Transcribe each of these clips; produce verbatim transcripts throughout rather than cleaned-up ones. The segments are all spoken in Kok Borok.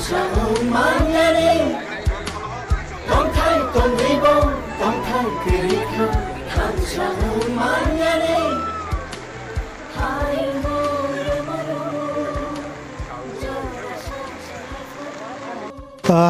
Ah,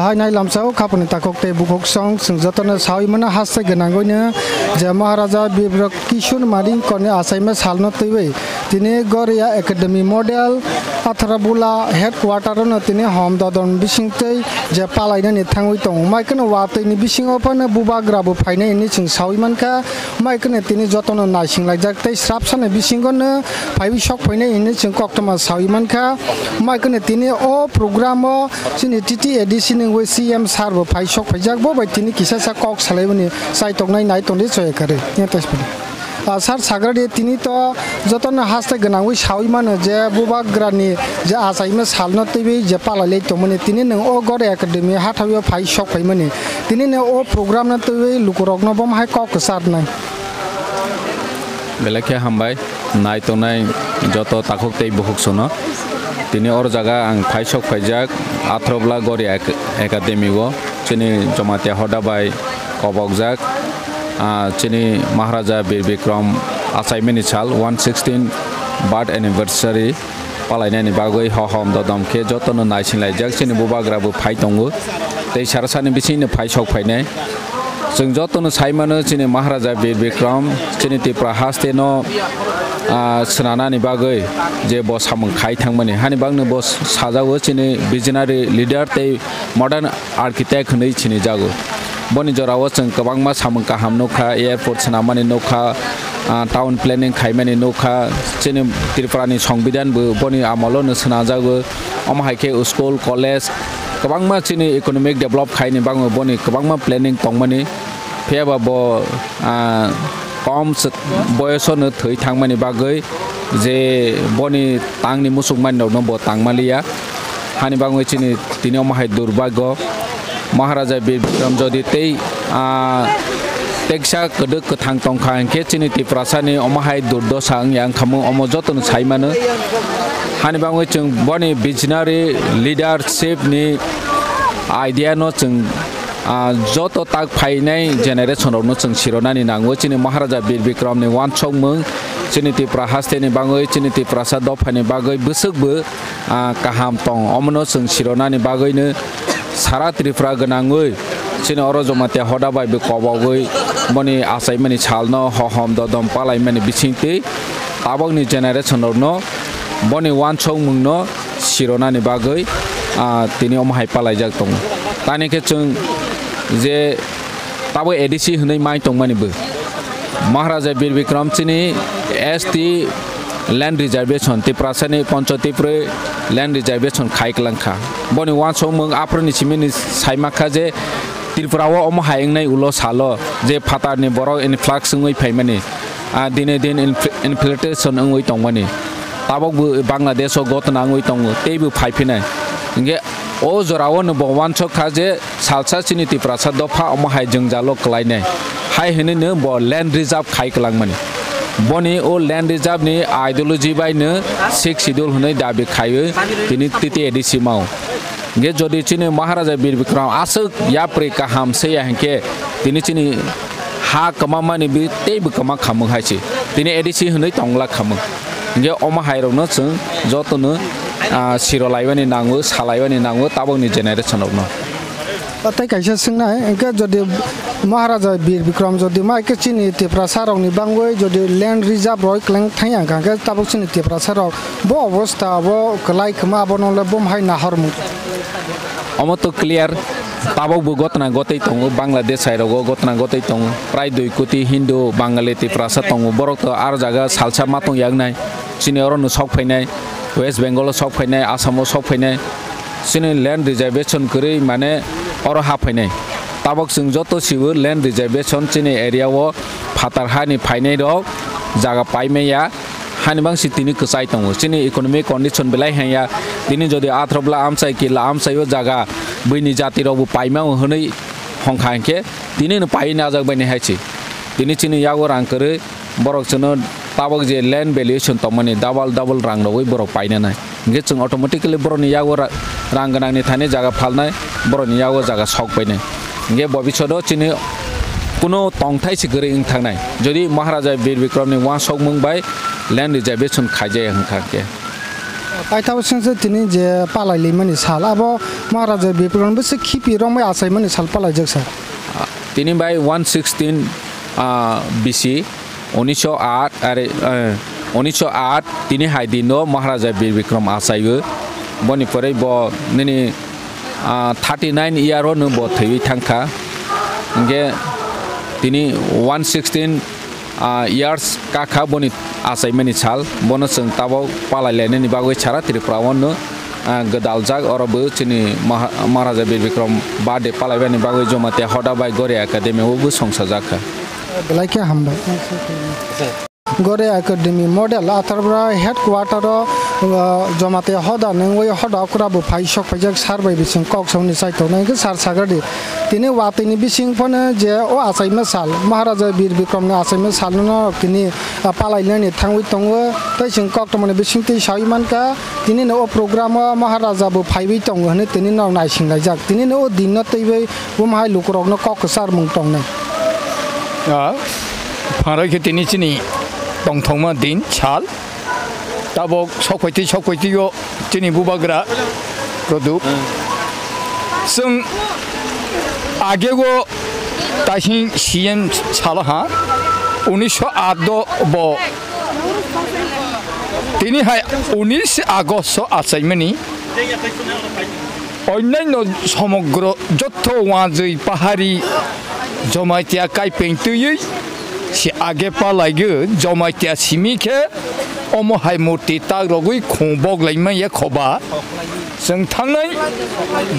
hai nai lamsao khapani takhuk tei bukhuk song chwng jotono sawi mano haste gwnangwino je Maharaja Birbikrama Kishore Maringkorni achaima salno twiwi tini Goria Academy Model Atharabula headquarter-ono tini hom dodon bisingtwi je palainani thangwi tongo. Mai kheno watwini bisingo phano bubagra bo phainai hinwi chwng sawi mankha. Mai kheno tini jotono naisinglaijak tei srapsani bisingono phaiwi sok phainai hinwi chwng koktwma sawi mankha. Mai kheno tini o program-o chini T T A D C ni wngwi C M sir bo phai sok phaijak, bo bai tini kisa sa kok salaimani chai tongnai nai tongdi choi kari. Ah, sir, sagradi tini to jotono haste gwnangwi sawi mano je bubagrani je achaima salno twiwi je palailai tongmani, tini nwng o Goria Academy hathaio phai sok phaimani, tini nwng o program no twiwi lukurokno bomo hai kok kwcharnai. Belai khe hambai nai tongnai joto takhuk tei bukhuk sono. Tini or jaga ang phai sok phaijak Atharobla Goria Ac-, Academy o chini Jamatia Hoda bai kobokjak, ah, chini Maharaja Bir Bikram achaimani sal one sixteen birth anniversary palainani bagwi hohom dodom khe jotono naisinglaijak, chini bubagra bo phai tongo tei sarasani bisingno phai sok phainai. Chwng jotono sai mano chini Maharaja Bir Bikram chini Tripura haste no, ah, swnanani bagwi je bo samung khai thangmani hani bagno bo sajago chini visionary leader tei modern architect hwnwi sinijago. Boni jorao chwng kwbangma samung kaham nukha, airport swnamani nukha, ah, town planning khaimani nukha, chini Tripurani Songbidan bo boni amolo no swnajago. Omo hai khe school, college kwbangma chini economic develop khaini bagwi boni kwbangma planning tongmani. Phiya ba bo, ah, kom s-, boyoso no thwi thangmani bagwi je boni tangni musukmani rokno bo tangmaliya. Hani bagwi chini tini omo hai durbagyo. Maharaja Bir Bikram jodi tei, ah, teksa kwdwk kwthang tongkha hinkhe chini Tiprasani omo hai durdosa wngya wngkhamung omo jotono sai mano. Hani bagwi chwng boni visionary leadership ni idea no chwng, ah, joto tak phainai generation rokno chwng sironani nango. Chini Maharaja Bir Bikram ni wansokmung chini Tipra haste ni bagwi, chini Tiprasa dopha ni bagwi bwswk bo, ah, kaham tong, omono chwng sironani bagwino sara Tripura gwnangwi chini oro Jamatia Hoda bai bo kobogwi boni achaimani salno hohom dodom palaimani bisingtwi tabokni generation rokno boni wansokmungno sironani bagwi, ah, tini omo hai palaijak tongo. Tani khe chwng je tabuk A D C hwnwi mai tongmani bo. Maharaja Bir Bikram chini S T land reservation, Tiprasani Panchayati pore land reservation khai kwlangkha. Boni wansokmung aphuruni simini saimakha je Tripura o omo hai wngnai ulo salo je phatarni borok influx wngwi phaimani, ah, dine din inf-, infiltration wngwi tongmani. Tabuk bo Bangladesh o gotna wngwi tongo, tei bo phai phinai. Hinkhe o jorao no bo wansok kha je salsa chini Tiprasa dopha omo hai jwngjalo kwlainai. Hai hwnwi no bo land reserve khai kwlangmani. Boni o land reserve ni ideology bai no sixth schedule hwnwi dabi khaiwi tini T T A D C mao. Hinkhe jodi chini Maharaja Bir Bikram aswk yapri kaham se ya hinkhe tini chini ha kwmamani bi tei bo kwma khamung hai se. Tini A D C hwnwi tongla khamung. Hinkhe omo hai rokno chwng jotono, ah, siro laiwani nango, sa laiwani nango tabukni generation rokno. O tei kaisa swngnai, hinkhe jodi Maharaja Bir Bikram jodi ma khe chini Tiprasa rokni bangwi jodi land reserve roi kwleng thangya hinkha, hinkhe tabuk chini Tiprasa rok bo obostha bo kwlai kwma abono le bom hai nahormung. Omo to clear, tabuk bo gotna gotwi tongo, Bangladesh hai rogo gotna gotwi tongo, prai dui koti Hindu, Bangali, Tiprasa tongo, borok to ar jaga salsa ma tong yak nai, chini oro no sok phainai, West Bengal o sok phainai, Assam o sok phainai, chini land reservation kwrwi mane oro ha phainai. Tabuk chwng joto sibo land reservation chini area o phatar hani phainai rok jaga paimaya. Hani bangsi tini kwchai tongo. Chini economic condition belai hanya. Tini jodi athrobla amchai kila amchai o jaga buini jati rok bo paima hwnwi hongkha hinkhe tini no pai najak bai ni hai se. Tini chini yago rang kwrwi borok chwngno Tabok je land valuation tongmani double double rang rogwi borok painanai. Hingke chwng automatically borokni yago ra-, rang gwnangni thani jaga phalnai, borokni yago jaga sok painai. Hingke bobishodo chini kuno tongthai se kwrwi wng thangnai. Jodi Maharaja Bir Bikramni uansukmung bai land reservation khaijaya hwnkha khe. Paithak singsa tini je palai limani sal, abo Maharaja Bir Bikram bwswk khipi romwi achaimani sal palaijak sa. Tini bai one sixteen, ah, B C, unisho aat, are, eh, unisho aat, tini hai dino Maharaja Bir Bikram achaiyo. Boni pore bo nini, ah, thirty nine year o no bo thwiwi thangkha. Hingke tini one sixteen, ah, years kakha boni achaimani sal, bono chwng tabok palai lainani bagwi sara Tripura o no, ah, gwdaljak, oro bo chini Maha-, Maharaja Bir Bikram birthday palaibani bagwi Jamatia Hoda bai Goria Academy o bo songsajak kha. Belai khe hambai. Goria Academy model Atharpura headquarter o, ah, Jamatia Hoda nungwi Hoda okra bo phai sok phaijak sar bai bising kok sauni chai tongnai khe sar sagradi. Tini watwi ni bising phano je o achaima sal, Maharaja Bir Bikram ni achaima sal no tini, ah, palainani thangwi tongo. Tei chwng koktwma ni bising twi sawi mankha, tini no o program o Maharaja bo phaiwi tongo hinwi tini no naising laijak. Tini no o din no twiwi bo mahai lukurok no kok kwchar mung tongnai. Ah, phangroi khe tini chini tongthokma din sal. Tabok sokphaitwi sokphaitwi o chini bubagra kodu. Chwng agego taising C M salo ha, unisho aat do bo tini hai unis August o achaimani. Onnaino somogro jotto wanjwi pahari Jamatia kaipeng twiwi si age palaigo Jamatia simi khe omo hai murti tak rogwi khung bok lai manya khoba. Chwng thangnai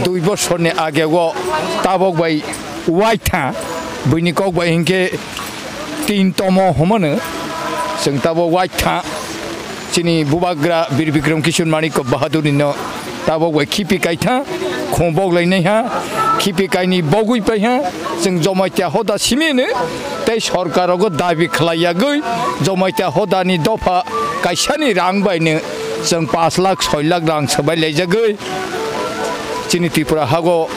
dui bosorni age o tabok bai waitha buini kok bai hinkhe tin tomo hwnmano. Chwng tabok waitha chini bubagra Bir Bikram Kishore Manikya Bahadur ni no tabok bai khipi kaitha, khung bok lai nai ha, khipi kaini bogwi pai ha, chwng Jamatia Hoda simi no tei sorkar rogo dabi khlai yagwi Jamatia Hoda ni dopha kaisa ni rang bai no chwng pash lakh soi lakh rang swbai lai jagwi chini Tripura hago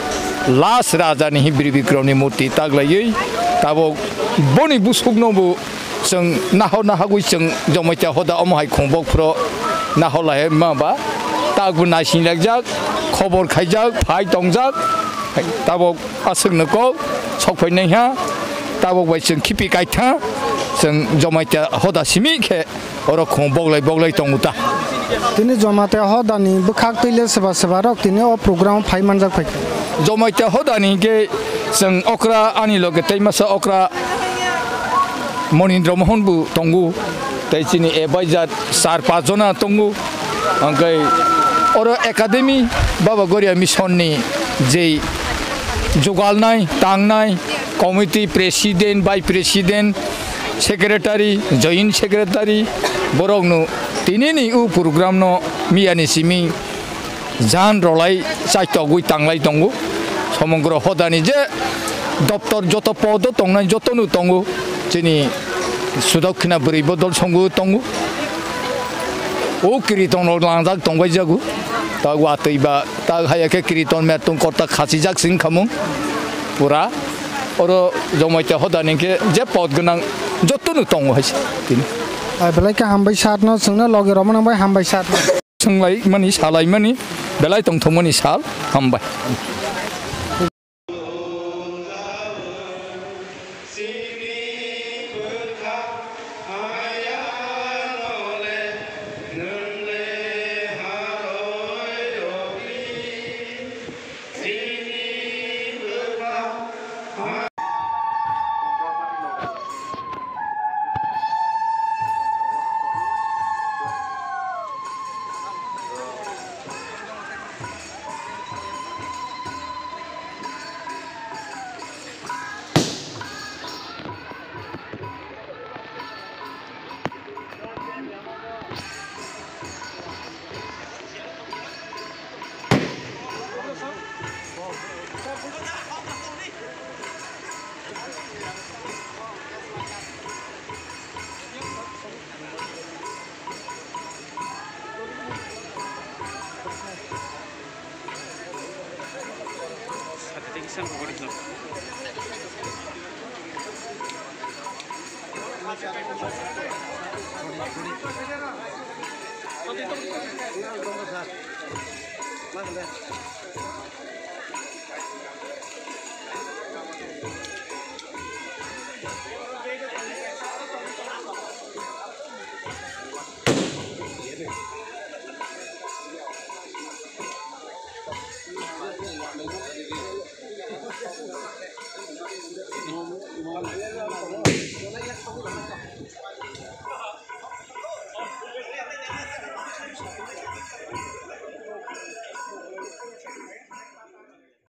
last raja ni hi Bir Bikram ni murti tak laiwi tabok boni busuk no bo chwng nahor nahagwi chwng Jamatia Hoda omo hai khung bok phro nahor lai ma ba tak bo naising laijak, khobor khaijak, phai tongjak, tabok aswk no kok sok phai nai ha, tabok bai chwng khipi kaitha chwng Jamatia Hoda simi khe oro khung boglai boglai tongo ta. Tini Jamatia Hoda ni bwkhak twi le seba seba rok tini o program phai manjak phai kha. Jamatia Hoda ni hinkhe chwng okra ani loge tei masa okra Monindra Mohan bo tongo, tei chini advisor char pas jona tongo, hwnkhe oro academy Baba Goria Mission ni jei jugalnai, tangnai, committee president, vice president, secretary, joint secretary, borokno tinini o program no miyani simi jan rolai chaitogwi tanglai tongo. Somogro hodani je doptor joto podo tongnai jotono tongo. Chini Sudakkina bwrwi bodol songo tongo. O kiriton rok langjak tongbai jago. Ta watwi ba ta haya khe kiriton mertong korta khachijak sing khamung. Pura oro Jamatia hodani khe je pod gwnang jotono tongo hai se tini. Ai belai khe hambai sat no chwngno logi romano bai hambai sat no. Swnglaimani, salaimani, belai tongthokmani sal hambai.